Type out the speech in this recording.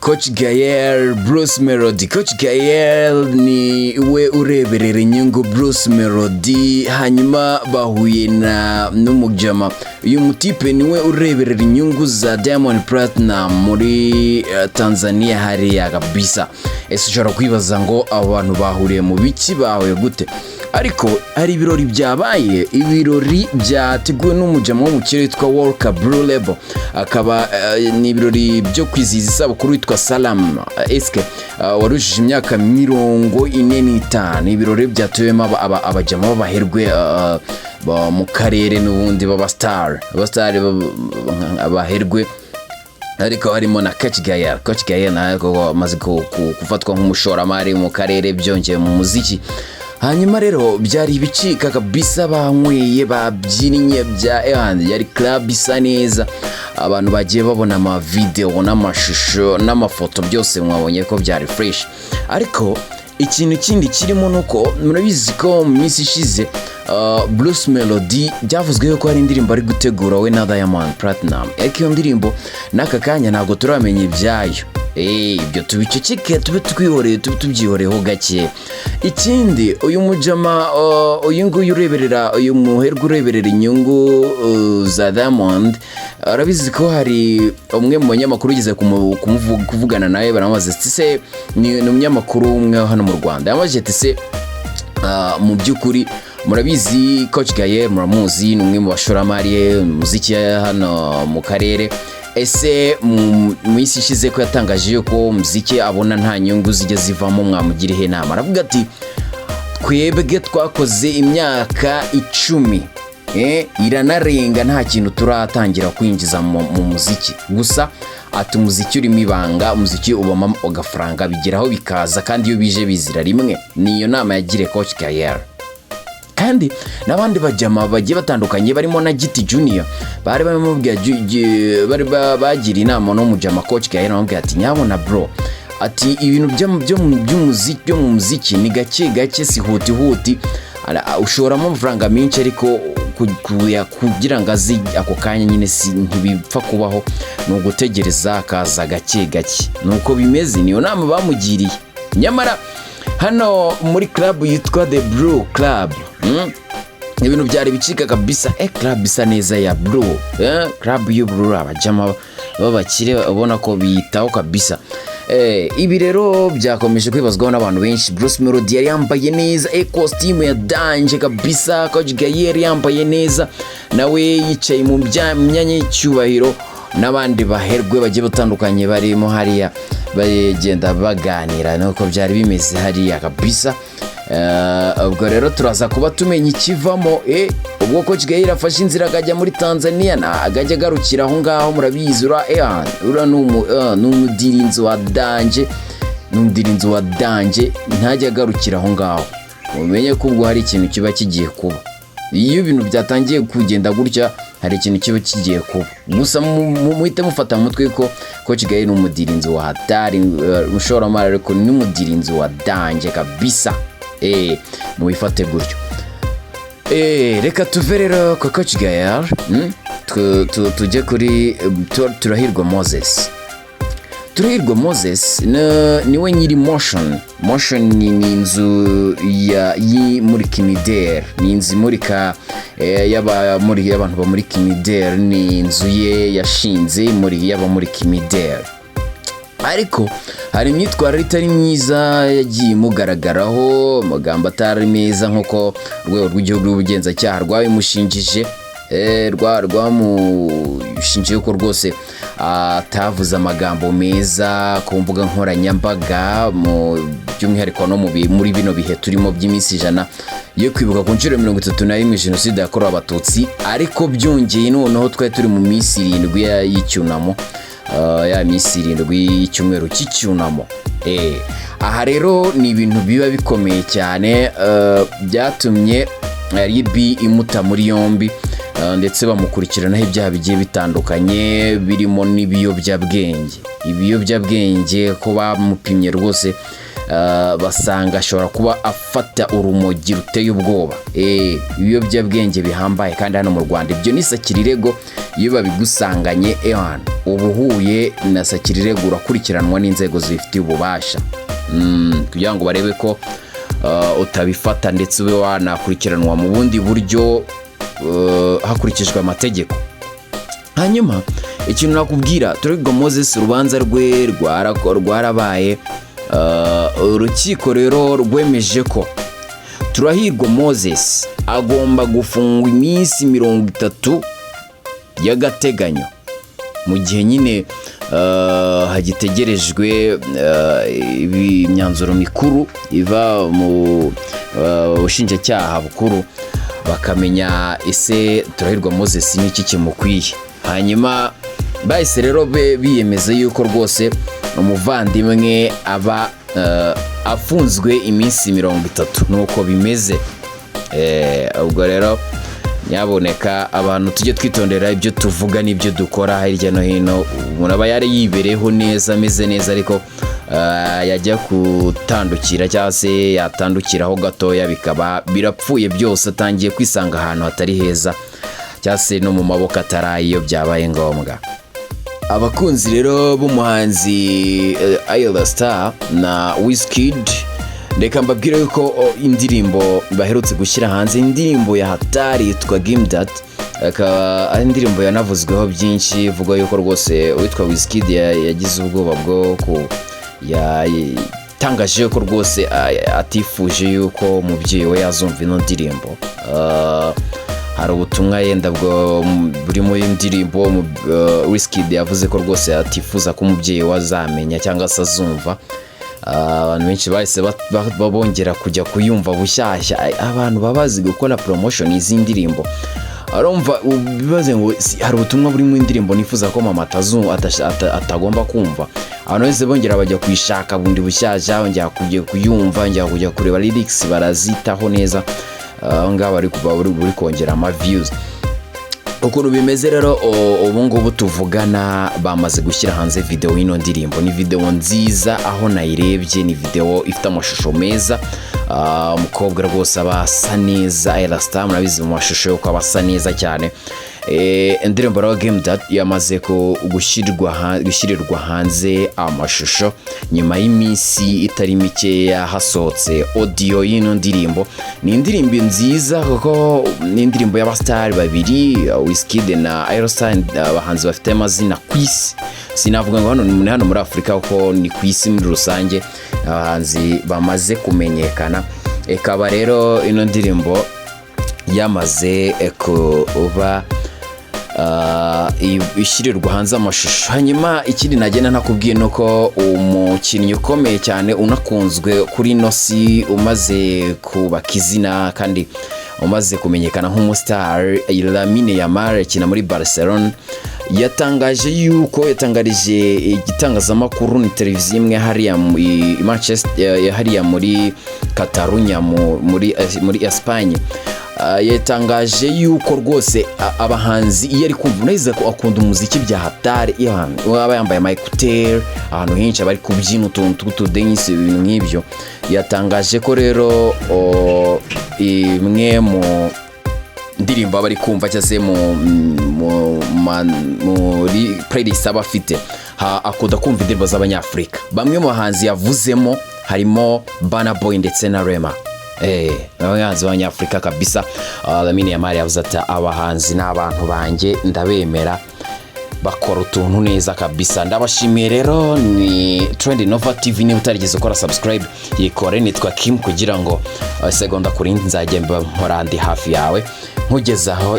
Coach Gael, Bruce Melody. Coach Gael ni we ureberera inyungu Bruce Melody, hanyuma bahuye na n'umujama. Uyu mutipe niwe ureberera inyungu za Diamond Platnumz muri Tanzania hariya kabisa. Ese ushobora kwibaza ngo abo bantu bahuriye mu biki, bahuye gute? Ariko hari ibirori byabaye, ibirori byateguwe n'umujama wo mu kirere witwa Walker Blue Label, akaba ni ibirori byo kwizihiza isabukuru witwa Salam Eske warujije imyaka 45. Ibirori byatuyemo abajama b'abaherwe mu karere n'ubundi b'abastar, abastar abaherwe, ariko harimo na Coach Gael. Coach Gael nawe koko amaze gufatwa nk'umushoramari mu karere, byongeye mu muziki. Hanyuma rero byari ibicika kabisa, banyweye, babyinnye, bya yari club isa neza. Abantu bagiye babona amavideo n'amashusho n'amafoto, byose mwabonye ko byari fresh. Ariko ikintu kindi kirimo nuko murabizi ko mu minsi ishize Bruce Melody byavuzwe ko hari indirimbo ari gutegura we na Diamond Platnumz, ariko iyo ndirimbo n'aka kanya ntabwo turamenya ibyayo. Ibyo tubiceceke, tube twihoreye, tube tubyihoreho gake. Ikindi, uyu mujama uyu nguyu ureberera, uyu muherwe ureberera inyungu za Diamond, arabizi ko hari umwe mu banyamakuru ugeze kuvugana nawe, baramubaza ati se, ni umunyamakuru umwe hano mu Rwanda, yamubajije ati se mu by'ukuri murabizi Coach Gael, muramuzi, ni umwe mu bashoramari mu muziki hano mu karere, ese mu minsi ishize ko yatangaje yuko umuziki abona nta nyungu zijya zivamo, mwamugira ihe inama? Aravuga ati twebwe twakoze imyaka 10, iranarenga, nta kintu turatangira kwinjiza mu muziki. Gusa ati umuziki urimo ibanga, umuziki ubamo agafaranga, bigeraho bikaza, kandi iyo bije bizira rimwe. Niyo nama yagiriye Coach Gael. Kandi n'abandi bajama bagiye batandukanye barimo na Giti Junior bari bamubwira bari bagira inama no mujama Coach Gael, bamubwira ati nyabona bro, ati ibintu by'umuziki, byo mu muziki ni gake gake, si huti huti. Ushoramo amafaranga menshi, ariko kugira ngo azi ako kanya nyine si ntibipfa kubaho, ni ugutegereza akaza gake gake, nuko bimeze. Niyo nama bamugiriye. Nyamara hano muri club yitwa The Blue Club, ibintu byari bicika kabisa. Club isa neza ya blue, club y'ubururu, abajama b'abakire ubona ko biyitaho kabisa. Ibi rero byakomeje kwibazwaho n'abantu benshi. Bruce Melody yari yambaye neza, costume ya danger kabisa. Coach Gael yambaye neza, nawe yicaye mu myanya y'icyubahiro, n'abandi baherwe bagiye batandukanye barimo hariya bagenda baganira, nuko byari bimeze hariya kabisa. Ubwo rero turaza kuba tumenya ikivamo. Ubwo Coach Gael afashe inzira akajya muri Tanzania, na akajya agarukira aho ngaho, murabizi ura ni umudirinzi wa danger, ni umudirinzi wa danger, ntajya agarukira aho ngaho. Mumenye ko ubwo hari ikintu kiba kigiye kuba. Iyo ibintu byatangiye kugenda gutya, hari ikintu kiba kigiye kuba. Gusa muhite mufata mu mutwe ko Coach Gael ni umudirinzi wa hatari, umushoramari, ariko ni umudirinzi wa danger kabisa. Mubifate gutyo. Reka tuve rero kwa Coach Gael, tujye kuri Turahirwa Moses. Turahirwa Moses niwe nyiri Moshions. Moshions ni inzu y'imurika imideri, ni inzu imurika y'abantu bamurika imideri, ni inzu ye yashinze muri y'abamurika imideri. Ariko hari imyitwarire itari myiza yagiye imugaragaraho, amagambo atari meza, nk'uko urwego rw'igihugu rw'ubugenzacyaha rwabimushinjije, rwamushinje ko rwose atavuze amagambo meza ku mbuga nkoranyambaga, mu by'umwihariko no muri bino bihe turimo by'iminsi 100 yo kwibuka ku nshuro 31 jenoside yakorewe Abatutsi. Ariko byongeye noneho twari turi mu minsi 7 y'icyunamo, ya minsi 7 y'icyumweru cy'icyunamo. Aha rero ni ibintu biba bikomeye cyane, byatumye RIB imuta muri yombi, ndetse bamukurikiranaho ibyaha bigiye bitandukanye birimo n'ibiyobyabwenge. Ibiyobyabwenge ko bamupimye rwose. basanga ashobora kuba afata urumogi ruteye ubwoba, ibiyobyabwenge bihambaye. Kandi hano mu Rwanda ibyo ni sakirirego. Iyo babigusanganye, ewana, uba uhuye na sakirirego, urakurikiranwa n'inzego zibifitiye ububasha kugira ngo barebe ko utabifata, ndetse ube wanakurikiranwa mu bundi buryo hakurikijwe amategeko. Hanyuma ikintu nakubwira, Turahirwa Moses urubanza rwe rwarabaye. Urukiko rero rwemeje ko Turahirwa Moses agomba gufungwa iminsi 30 y'agateganyo, mu gihe nyine hagitegerejwe imyanzuro mikuru iva mu bushinjacyaha bukuru, bakamenya ese Turahirwa Moses n'iki kimukwiye. Hanyuma bahise rero biyemeza yuko rwose umuvandimwe aba afunzwe iminsi 30, nuko bimeze. Ubwo rero nyaboneka abantu tujye twitondera ibyo tuvuga n'ibyo dukora hirya no hino. Umuntu aba yari yibereyeho neza, ameze neza, ariko yajya gutandukira cyangwa se yatandukiraho gatoya, bikaba birapfuye byose, atangiye kwisanga ahantu hatari heza cyangwa se no mu maboko atari ayo byabaye ngombwa. Abakunzi rero b'umuhanzi Ayra Starr na Wizkid, reka mbabwire yuko indirimbo baherutse gushyira hanze, indirimbo ya hatari yitwa Gimme That, akaba ari indirimbo yanavuzweho byinshi, ivuga yuko rwose uwitwa Wizkid yagize ubwoba bwo ku yatangaje ko rwose atifuje yuko umubyeyi we yazumva ino ndirimbo. Hari ubutumwa yenda bwo buri muri ndirimbo Wizkid yavuze ko rwose atifuza ko umubyeyi we azamenya cyangwa se azumva. Abantu benshi bahise bongera kujya kuyumva bushyashya. Abantu baba bazi gukora promotion y'izi ndirimbo. Arumva bibaze ngo hari ubutumwa buri mu ndirimbo nifuza ko mama atagomba kumva. Abantu bose bongera bajya kuyishaka bundi bushyashya, bongera kujya kuyumva, bongera kujya kureba lyrics, barazitaho neza. Aho ngaho bari kuba buri kongera ama views. Ukuntu bimeze rero, ubu ngubu tuvugana bamaze gushyira hanze video y'ino ndirimbo. Ni video nziza, aho nayirebye ni video ifite amashusho meza. Umukobwa rwose aba asa neza, Ayra Starr murabizi mu mashusho yuko aba asa neza cyane. Indirimbo rero Gimme That yamaze gushyirirwa hanze amashusho nyuma y'iminsi itari mikeya hasohotse audio y'ino ndirimbo. Ni indirimbo nziza kuko ni indirimbo y'abasitari babiri, Wizkid na Ayra Starr, abahanzi bafite amazina ku isi. Sinavuga ngo hano ni hano muri Afurika, kuko ni ku isi muri rusange, abahanzi bamaze kumenyekana. Ikaba rero ino ndirimbo yamaze kuba ishyirirwa hanze amashusho. Hanyuma ikindi nagenda ntakubwiye ni uko umukinnyi ukomeye cyane unakunzwe kuri ino si, umaze kubaka izina kandi umaze kumenyekana nk'umusitari, Lamine Yamal akina muri Barcelona, yatangaje yuko yatangarije igitangazamakuru, ni televiziyo imwe hariya muri Manchester, hariya muri Catalunya, muri Espagne. Yatangaje yuko rwose abahanzi iyo ari kumva, unaiza ko akunda umuziki bya hatari, iyo aba yambaye ama écouteurs ahantu henshi aba ari kubyina utuntu tw'utudensi, ibintu nk'ibyo. Yatangaje ko rero imwe mu ndirimbo aba ari kumva cyangwa se muri playlist aba afite, akunda kumva indirimbo z'Abanyafurika. Bamwe mu bahanzi yavuzemo harimo Burna Boy ndetse na Rema, abahanzi b'Abanyafurika kabisa. Lamine Yamal yavuze ati: "Abahanzi ni abantu banjye, ndabemera, bakora utuntu neza kabisa." Ndabashimiye rero, ni Trend Nova TV. Niba utarigeze ukora subscribe, yikore. Nitwa Kim, kugira ngo segonda kuri nzajya mba mpora ndi hafi yawe nkugezaho.